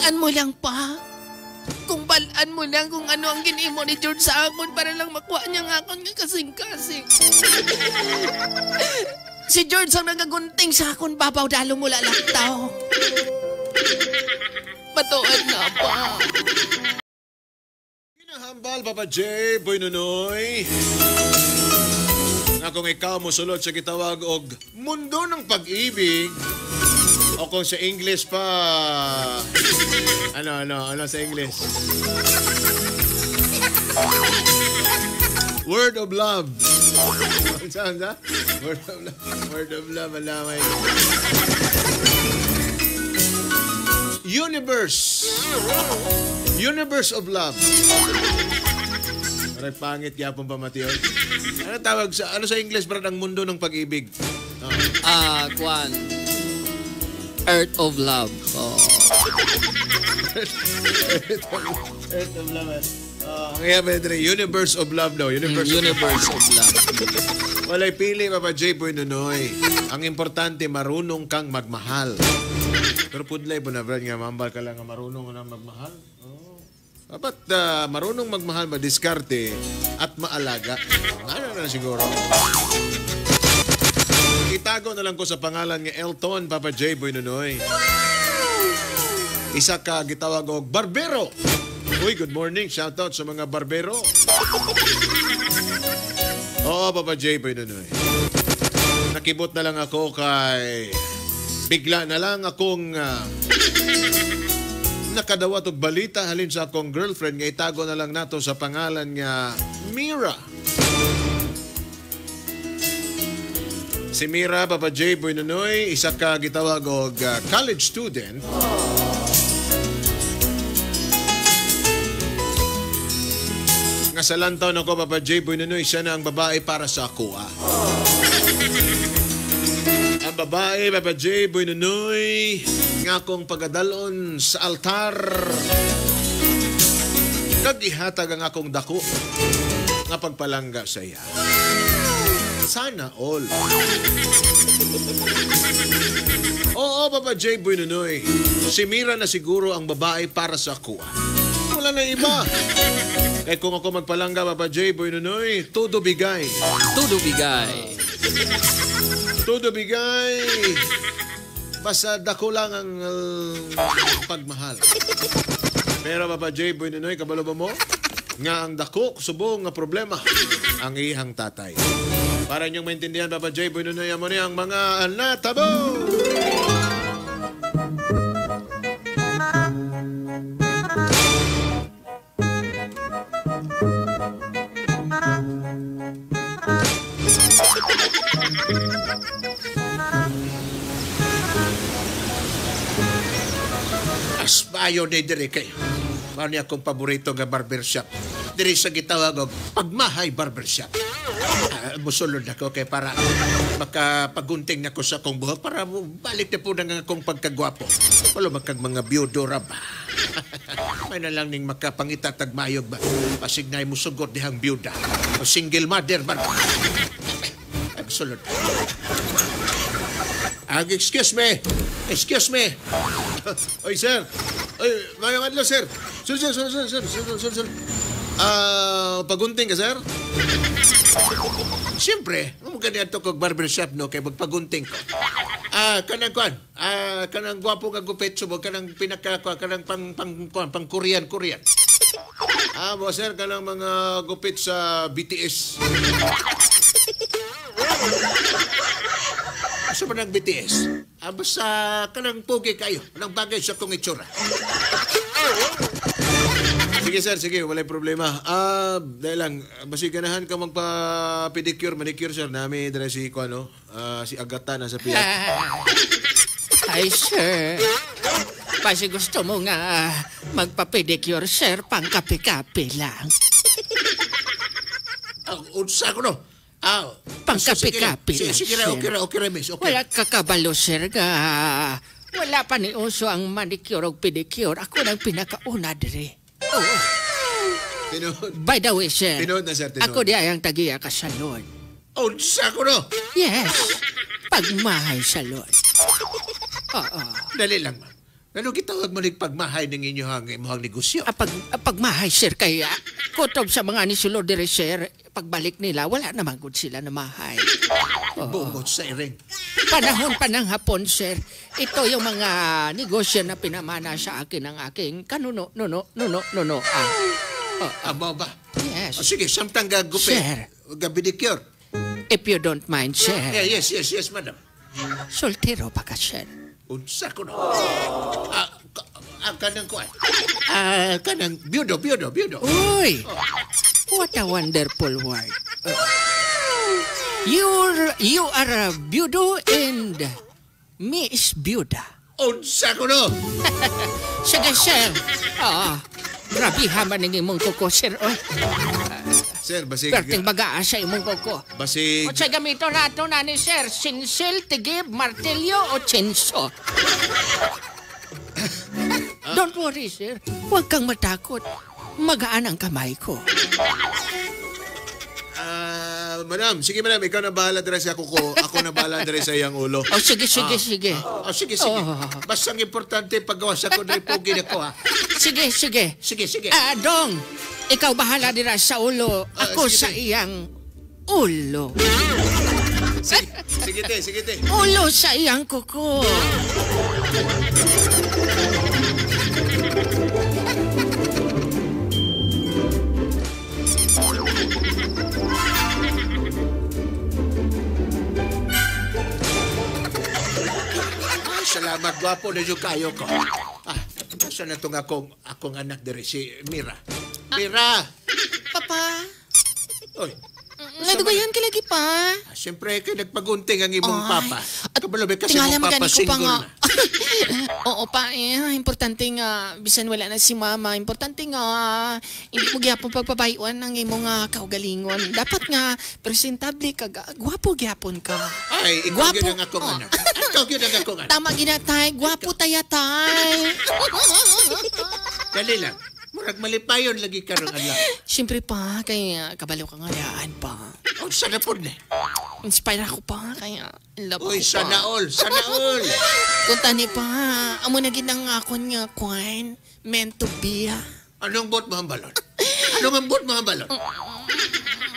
balaan mo lang pa. Kung balaan mo lang kung ano ang ginimo ni George sa akon para lang makuha niya ang akon nga kasing-kasing. Si George ang nagagunting sa akon babaw dalo mo lalaktaw. Matuod na pa. Kinahambal, Papa J, Boy Nunoy. Nga kung ikaw mosulod sa gitawag og mundo ng pag-ibig, o kung sa English pa, ano sa English? Word of love. Saan, saan? Word of love. Word of love, alamay. Universe. Universe of love. Parang pangit yapon pa, Mateo. Ano tawag sa, ano sa English, brad, ang mundo ng pag-ibig? Oh. Kwan. Earth of Love. Oh. Earth of Love. Ang iya, Pedro, Universe of Love daw. Universe, Universe of Love. Walay pili, Papa J. Boy Nunoy. Ang importante, marunong kang magmahal. Pero pudlay po na, Brad, nga mambal ka lang nga marunong na magmahal. Oh. Dapat marunong magmahal, madiskarte at maalaga. Ano na siguro. Itago na lang ko sa pangalan nga Elton, Papa J. Boy Nunoy. Isa ka gitawag og barbero. Uy, good morning. Shout out sa mga barbero. Oo, Papa J. Boy Nunoy. Nakibot na lang ako kay bigla na lang akong nakadawat og balita halin sa akong girlfriend nga itago na lang nato sa pangalan nga Mira. Si Mira, Papa J. Boy Nunoy, isa ka gitawag og college student. Nga sa lantaw nako, Papa J. Boy Nunoy, siya na ang babae para sa ako. Ang babae, Papa J. Boy Nunoy, nga akong pagadalon sa altar. Kag ihatag ang akong dako nga pagpalangga sa iya. Sana all. Oo, Papa J. Boy Nunoy, si Mira na siguro ang babae para sa ako. Wala na iba. Kaya kung ako magpalangga, Papa J. Boy Nunoy, todo bigay. Todo bigay. Todo bigay. Basta dako lang ang pagmahal. Pero Papa J. Boy Nunoy, kabalo ba mo? Nga ang dako, subong nga problema, ang iyang tatay. Para inyong maintindihan, Papa J. Boy Nunoy, amo niya ang mga natabo! Aspayo ni diri kayo. Mao ni akong paborito nga barbershop. Diri sa gitawag og Pagmahay Barbershop. Musulod ako kay para makapagunting nako sa akong buhok para balik na po ng akong pagkagwapo. Wala makag mga biyodora ba. May na lang ning makapangita tagmayog ba. Pasig na musugot dihang biyuda. O single mother ba. Ay, musulod. Excuse me. Excuse me. Oy, sir. Oy, mayong adlaw, sir. Sir, sir, sir, sir, sir, sir, sir, sir. Pagunting ka, sir? Siyempre, mo ganito kog barbershop, no, kay magpagunting ko. Kanang kuan, kanang gwapo nga gupit subog, kanang pinaka kanang pang pang kuan, pang Korean, Korean. Bo sir, kanang mga gupit sa BTS. Asa ba ng BTS? Basta kanang pugi kayo. Anong bagay sa kong itsura. Sige sir, sige, walay problema. Dahil lang, basi ganahan ka magpa-pedicure, manicure sir. Nami dere si kuano, si Agata na sa piyak. Ay sir, basi gusto mo nga magpa-pedicure sir, pangkape-kape lang. Unsa ko no? Pangkape-kape lang, sige, sir. Okay, miss. Okay. Wala kakabalo, sir, nga. Wala pa ni uso ang manicure o pedicure. Ako nang pinakauna dire. Oo. Tinood. By the way, sir. Tinood na, sir, tinood. Ako di ay ang tagiya ka salon. Unsa ko no? Yes. Pagmahay salon. Oo. Dali lang, ma'am. Ano gitawag mo ning pagmahay ng inyong imong negosyo? Pagmahay, sir, kay kutob sa mga nisulod diri, sir, pagbalik nila, wala naman gud sila namahay. Oo. Bungot sa iring. Panahon pa ng hapon, sir. Ito yung mga negosyo na pinamana sa akin ng aking kanuno, nuno, nuno, nuno. Amo ba? Yes. Oh, sige, samtang gagupit. Sir. Gabidikyor. If you don't mind, sir. Yeah, yes, yes, yes, madam. Soltero pa ka, sir. Unsa ko no? Kanang kuan. Kanang biyudo, biyudo, biyudo. Uy! What a wonderful word. You are a biyudo and me is biyuda. Unsa ko no? Sige, sir. Grabe man ang imong kuko, sir. Oy. Sir, basig... Perting baga sa imong kuko. Basig... O sa gamito nato na ni sir, sinsil, tigib, martilyo o chinso. Don't worry, sir. Huwag kang matakot. Magaan ang kamay ko. Madam, sige madam, ikaw na bahala dere sa kuko, ako na bahala dere sa iyang ulo. Oh, sige, sige, sige. Oh, sige, sige. Oh. Basta ang importante paggawa sa ko diri pogi na ko ha. Sige, sige. Sige, sige. Dong, ikaw bahala dira sa ulo. Ako sige, sa te. iyang ulo. Sige, sige te, sige te. Ulo sa iyang kuko. Ay, salamat, gwapo na yung kayo ko. Asa na itong akong anak diri, si Mira. Mira! Papa, Oy, nadugayan ka lagi pa. Siyempre, kay nagpagunting ang imong Ay, papa. Kabalo ba kasi Tingala imong papa magani ko pa single nga. na. Oo pa, eh. Importante nga, bisan wala na si mama. Importante nga, hindi mo gyapon pagpabayuan ang imong kaugalingon. Dapat nga, presentable ka, gwapo gyapon ka. Ay, ikaw Gwapo. gyud ang akong Oh. anak. Ikaw gyud ang akong anak. Tama ginatay, gwapo taya tay. Dali lang. Murag malipayon lagi karong adlaw. Siyempre pa, kay kabalo ka nga daan pa. Oh, sana po na. Inspire ako pa, kaya love Uy, ako pa. sana all, sana all. Kung tani pa, amo na gid ang akon nga kwan, meant to be. Anong bot mo ang balon? Anong ang bot mo ang balon?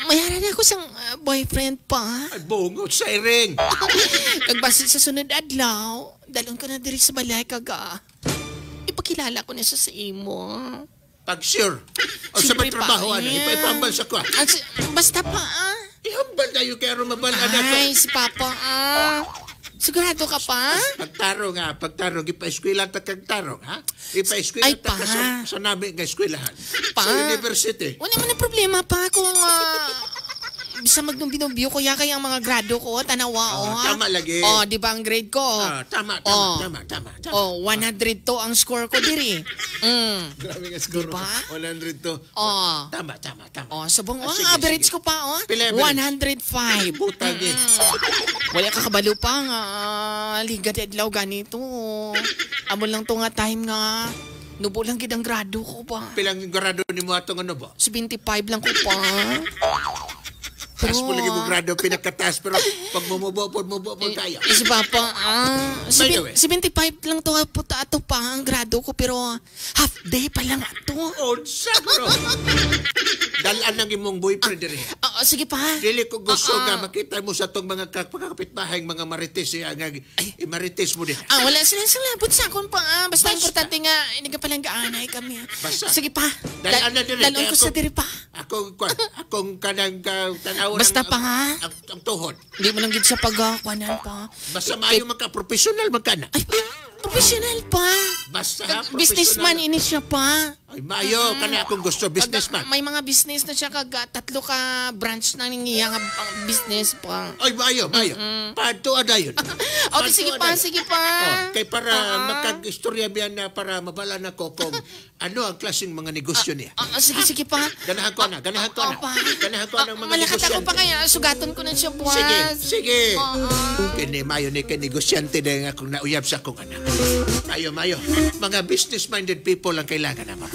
Mayaran ako sang boyfriend pa. Ay, bungot sa iring. Kag basin sa sunod adlaw, dalon ko na diri sa balay kag ipakilala ko na siya sa imo. Pag sure. O sa Siyempre may trabaho, pa, ano, eh. ipaipambal sa kwa. Basta pa, Ihambal tayo kaya rumabal, anak ko. Ay, si Papa, Sigurado ka pa? Pagtarong, ha? Pagtarong, ipa-eskwela ta kag tarong, ha? Ipa-eskwela Ay, ta ka pa. sa namin nga eskwelahan. Pa. Sa university. Wala man na problema pa kung bisa magnumbinubyo ko ya kaya ang mga grado ko, tanawa, oh, ha? Tama lagi. Oh, di ba ang grade ko? Tama, tama, Oh. tama, tama, tama. Oh, 102 ang score ko diri. Grabe nga score. Diba? 102. Oh. Tama, tama, tama. Oh, sabong, Sige, average sige. ko pa, oh. Pila average? 105. Putang eh. Wala ka kabalo pa nga. Liga de adlaw ganito. Amo lang to nga time nga. Nubo lang gid ang grado ko pa. Pilang grado ni mo atong ano ba? 75 lang ko pa. Taas mo lagi mo grado, pinakataas, pero pag mumubo po, mubo po tayo. Eh, si Papa, By the way. 75 lang to, puta, ato pa ang grado ko, pero half day pa lang ato. Unsa bro? Dalaan ang imong boyfriend diri. Sige pa. Dili ko gusto nga makita mo sa tong mga kapitbahay mga marites nga marites mo din. Wala sila salabot sa akon pa. Basta, Basta. importante nga, hindi ka palang gaanay kami. Basta. Sige pa. Dalaan na diri. Dalon ko sa diri pa. Akong kwan, akong kanang tanaw Basta pa, ha? Ang tuhod. Hindi mo lang gid sa pagkakuanan pa. Basta maayo magka-professional magkana. Ay, professional pa. Basta ha, Businessman professional. ini siya pa. Ay, maayo kana akong gusto, businessman. May mga business na siya kag tatlo ka branch na ning iya nga business pa. Ay, maayo, maayo. Padto adayon. Okay, sige pa, sige pa. Oh, kay para makag-istorya biyan na para mabala na ko kung ano ang klaseng mga negosyo niya. Sige, sige pa. Ganahan ko na, ganahan ko na. Pa. Ganahan ko na ng mga Malakat ako negosyante. pa kaya sugaton ko na siya buwas. Sige, sige. Oo. Kini mayo ni kay negosyante na nga akong nauyab sa akong anak. Mayo, mayo. Mga business-minded people ang kailangan naman.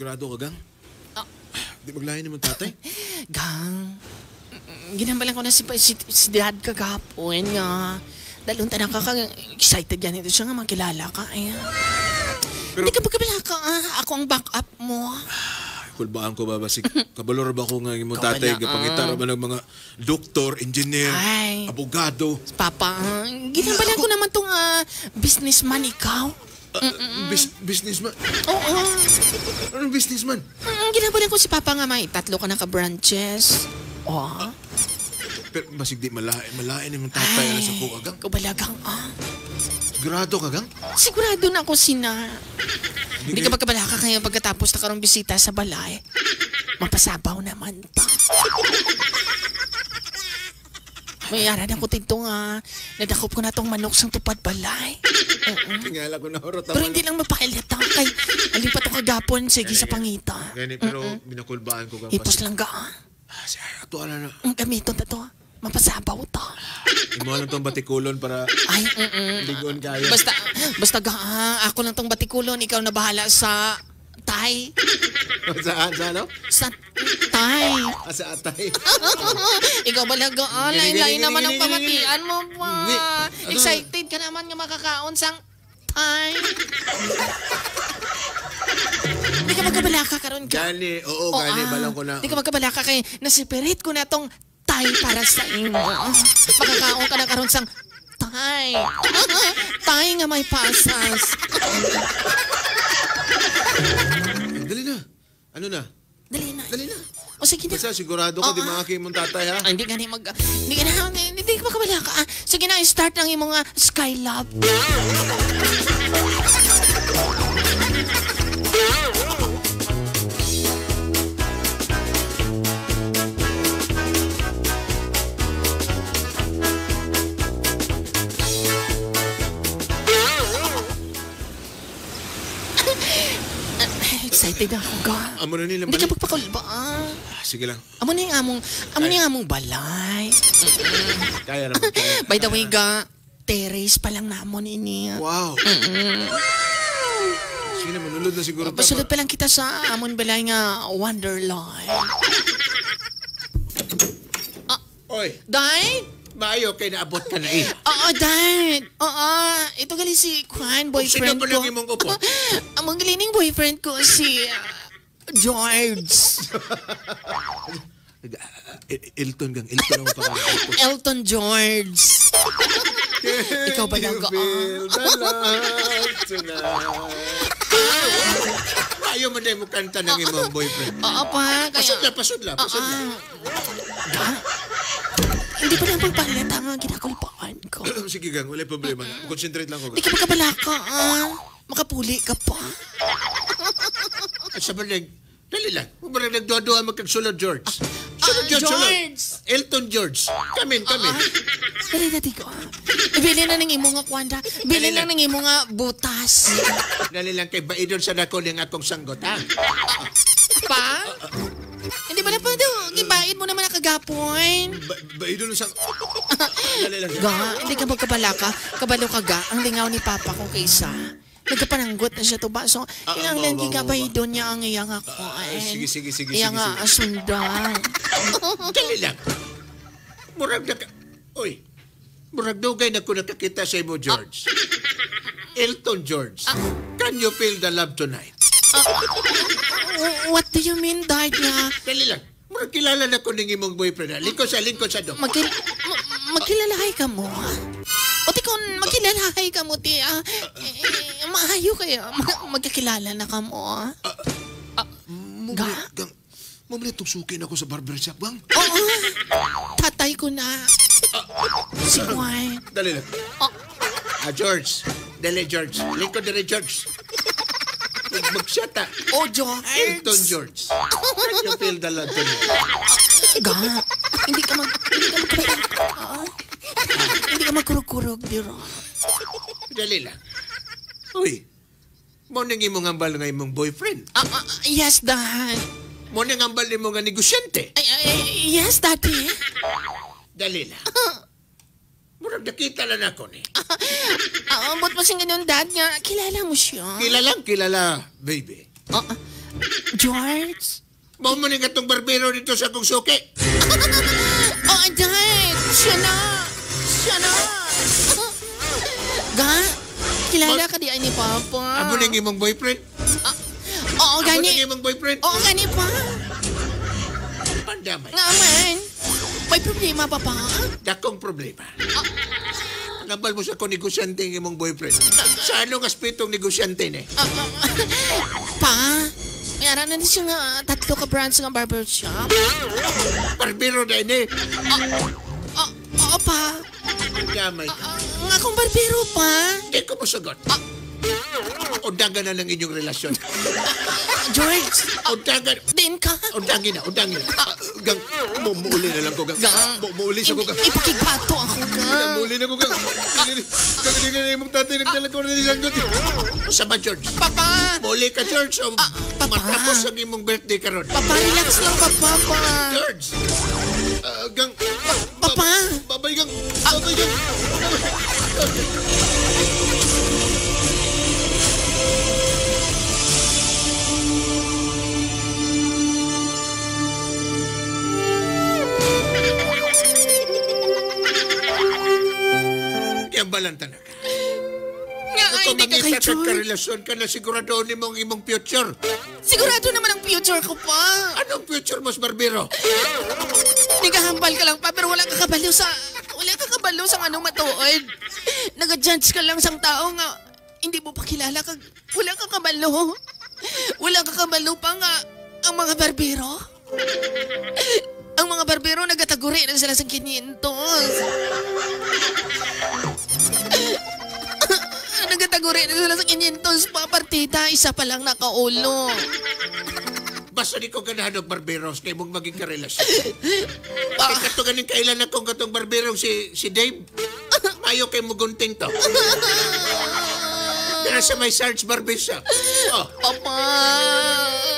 Sigurado ka, Gang? Ah. Di maglahin ni mong tatay? Gang, ginambalan ko na si dad kagapon nga. Dalon tanang ka, excited yan ito siya nga makilala ka. Ay. Pero- Hindi ka magkabala ka, ah. Ako ang backup mo. Kulbaan ko ba basig kabalor ba ko nga imong Ikaw tatay wala, gapangita ra ba ng mga doktor, engineer, Ay. abogado. Papa, ginambalan ko naman tong businessman ikaw. Businessman. Oo. Anong businessman? Ginambalan ko si Papa nga may tatlo ka na ka-branches. Oh. Pero basig di malain imong tatay ala sa kuha, Gang. Kabalagang ah. Sigurado ka, Gang? Sigurado na ako sina. Hindi ka magkabala ka kaya pagkatapos na karong bisita sa balay. Mapasabaw naman pa. May aran ako dito nga. Nadakop ko na tong manok sang tupad balay. Tingala ko na horot. Pero hindi lang mapakilata kay alin pa to kagapon sige sa pangita. Gani, pero binakulbaan ko, Gang. Hipos lang ga. Ah. Ah, siya, ato ala na. Ang gamiton ta to. Mapasabaw ta. Imo lang tong batikulon para Ay, mm. ligon kayo. Basta ga, ah, ako lang tong batikulon, ikaw na bahala sa tay. Saan? Sa ano? Sa tay. Ah, sa atay. Ikaw balaga, ah, Gini, lain-lain gini, naman gini, ang gini, pamatian mo pa. Hindi. Ano? Excited ka naman nga makakaon sang tay. Hindi ka magkabala ka karon ka. Gani, oo, gani, ah. balang ko na. Hindi ka magkabala ka kay nasipirit ko na tong tay para sa imo. Makakaon ka na karon sang tay. Tay nga may pasas. Dali na. Ano na? Dali na. Dali na. O sige na. Basta sigurado ka, Oo, di ah. maaki mong tatay, ha? Ay, hindi ka na mag... Hindi ka na... Hindi ka makabala ka. Ah. Sige na, start ang imong Skylab. Excited ako, ga. Amo na nila Hindi ka balik. magpakulba. Ah. Ah, sige lang. Amo na yung among balay. Kaya naman. Kaya. By the way, ga, terrace pa lang namon ini. Wow. Sige na, manulod na siguro. ta. Pasulod pa lang kita sa amon balay nga Wonderland. Oy, Day? maayo kay naabot ka na eh. Oo, Dad. Oo, ito gali si Kwan, boyfriend Sino ba ko. lang imong upo? Ang mga boyfriend ko si George. Elton, Gang. Elton ang pangalan. Elton George. Ikaw ba lang, You feel the love tonight? Maayo man na mo kanta ng imong boyfriend. Oo pa. Kaya, Pasudla, pasudla, pasudla. Ga, hindi pa lang pagpalita nga ginakulpaan ko. Sige, Gang. Wala problema. Concentrate lang ko, Hindi Gang. ka magkabala ka, ah. Makapuli ka pa. At sa balig, dali lang. Huwag mo rin nagduha-duha magkagsulod, George. Sulod, Ah, George, sulod. George! Elton George. Come in, come in. Dali na, ko. Bili na ng imo nga kwanda. Bili lang ng imo nga butas. Dali lang kay baidon sa dako ng akong sanggot, ha? Pa? Hindi ba na pa daw? Gibain mo naman ang kagapon. Baidon sa... Dali lang. Ga, hindi ka magkabala ka. Kabalo ka ga. Ang lingaw ni Papa kung kaysa. Nagkapananggot na siya to ba? So, ilang lang oo, oo, gigabay doon niya ang iyang ako. Sige, sige, sige, Iyang sige, sige. sundan. Dali lang. Murag na ka... Uy, murag dugay na ko nakakita sa imo, George. Elton George. Can you feel the love tonight? What do you mean, Dad? Nga? Dali lang. Murag kilala na ko ning imong boyfriend. Ha? Lingkod sa dong. Magkilalahay ka mo. O ti kung magkilalahay ka mo, ti, maayo kayo. Magkakilala na ka mo. Ga? Gang, mamaya tusukin ako sa barbershop, Gang. Oo. Tatay ko na. Si Juan. Dali lang. Oh, Ah, George. Dali, George. Lingkod dali, George. Magsyata. oh George. Elton George. Can you feel the love tonight? Ga, hindi ka mag... Hindi ka magkurog-kurog, diro. Dali lang. Uy, mo nang imong ambal nga imong boyfriend. Yes, Dad. Mo nang ambal nimo nga negosyante. Ay, ay, yes, Daddy. Dali lang. Murag nakita lang ako ni. Ambot mo siyang ganun, Dad, nga. Kilala mo siya. Kilalang kilala, baby. George? Mao man ang atong barbero dito sa akong suki. Oh, Dad! Siya na! Siya na! Ga? Kilala ka di ay ni Papa. Amo ning imong boyfriend? Ah, oo, Amo gani. ning imong boyfriend? Oo, gani pa. Pandamay. Nga man. May problema pa pa? Dakong problema. Nabal mo sa akong negosyante ang imong boyfriend. Sa anong aspetong negosyante ni? Pa? May ara na siya nga tatlo ka branch nga barber shop. Barbero na ini. Oo pa. Pandamay ka. Ang akong barbero pa. Hindi ko mosugot. Undangan na lang inyong relasyon. George, Undangan. din ka. Undangin na, undangin na. Gang, muuli na lang ko, gang. Gang. Muuli siya ko, gang. Ipakigbato ako, gang. Muuli na ko, gang. Gang, hindi ka na imong tatay nagdala ko na nisanggot. Sa ba, George? Papa! Muli ka, George. O Papa. matapos ang imong birthday karon. Papa, relax lang, papa, pa. George! Gang. Papa! Babay, gang. Babay, gang. Kaya balanta na ka. Nga, ay, Kung hindi ka kay mangita ka George. karelasyon ka na sigurado ni mong imong future. Sigurado naman ang future ko pa. Anong future mo sa barbero? Nagahambal ka lang pa, pero wala ka kabalo sa... Wala ka kabalo sa anong matuod. Nag-judge ka lang sa tao nga hindi mo pa kilala kag wala ka kabalo. Wala ka kabalo pa nga ang mga barbero. Ang mga barbero nagataguri na sila sa 500. Nagataguri na sila sa 500 pa partida, isa pa lang nakaulo. Basta di ko ganahan og barberos kay mong maging karelasyon. Kay kato ganing kailan akong katong barberong si Dave. Mayo kay mugunting to. Pero sa may Sarge Barber Shop. Oh, Papa!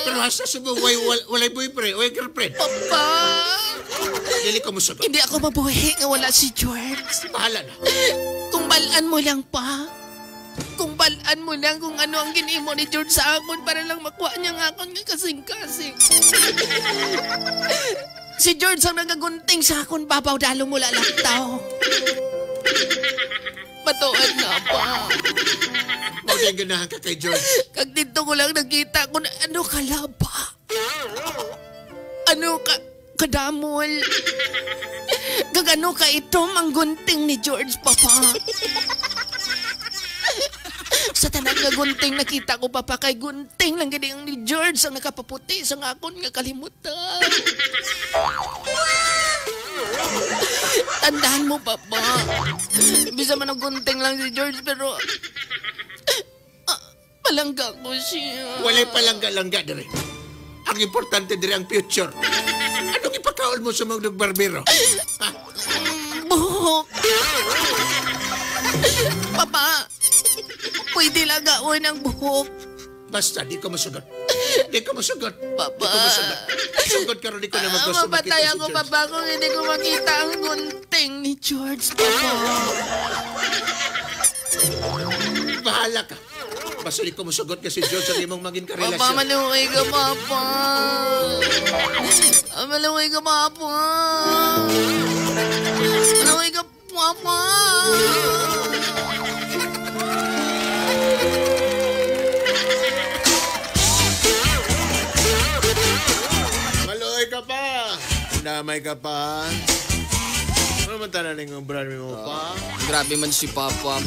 pero hasta sa walay, walay boyfriend, walay girlfriend. Papa! Dili ko mosugot. Hindi ako mabuhi nga wala si George. Bahala na. Kung balaan mo lang pa. Kung balaan mo lang kung ano ang ginimo ni George sa akon para lang makuha niya ang akon nga kasing-kasing. Si George ang nagagunting sa akon babaw dalo mo lalaktaw. Matuan na pa. Mao na ganahan ka kay George. Kag dito ko lang nakita kung ano kalaba. Ano ka kadamol. Kag ano ka itom ang gunting ni George, Papa. Sa tanan nga gunting nakita ko, Papa, kay gunting lang gani ang ni George ang nakapaputi sa akon nga kalimutan. Tandaan mo, Papa. Bisa man ang gunting lang si George, pero palangga ko siya. Walay palangga-langga dire. Ang importante dire ang future. Anong ipakaon mo sa mga nagbarbero? Ha? Buhok. Papa, pwede lang gaon ang buhok. Basta, di ko masugot. Di ko masugot. Papa. Di ko masugot. Sugot karon di ko na maggusto Mapatay makita si ako, George. Papa, kung hindi ko makita ang gunting ni George, Papa. Bahala ka. Basta di ko masugot kasi George ang imong maging Papa, karelasyon. maluwi ka, Papa. Maluwi ka, Papa. Maluwi ka, Papa. Maluoy ka pa. Damay ka pa. Ano man tanan ng brand mo pa? Grabe man si Papa.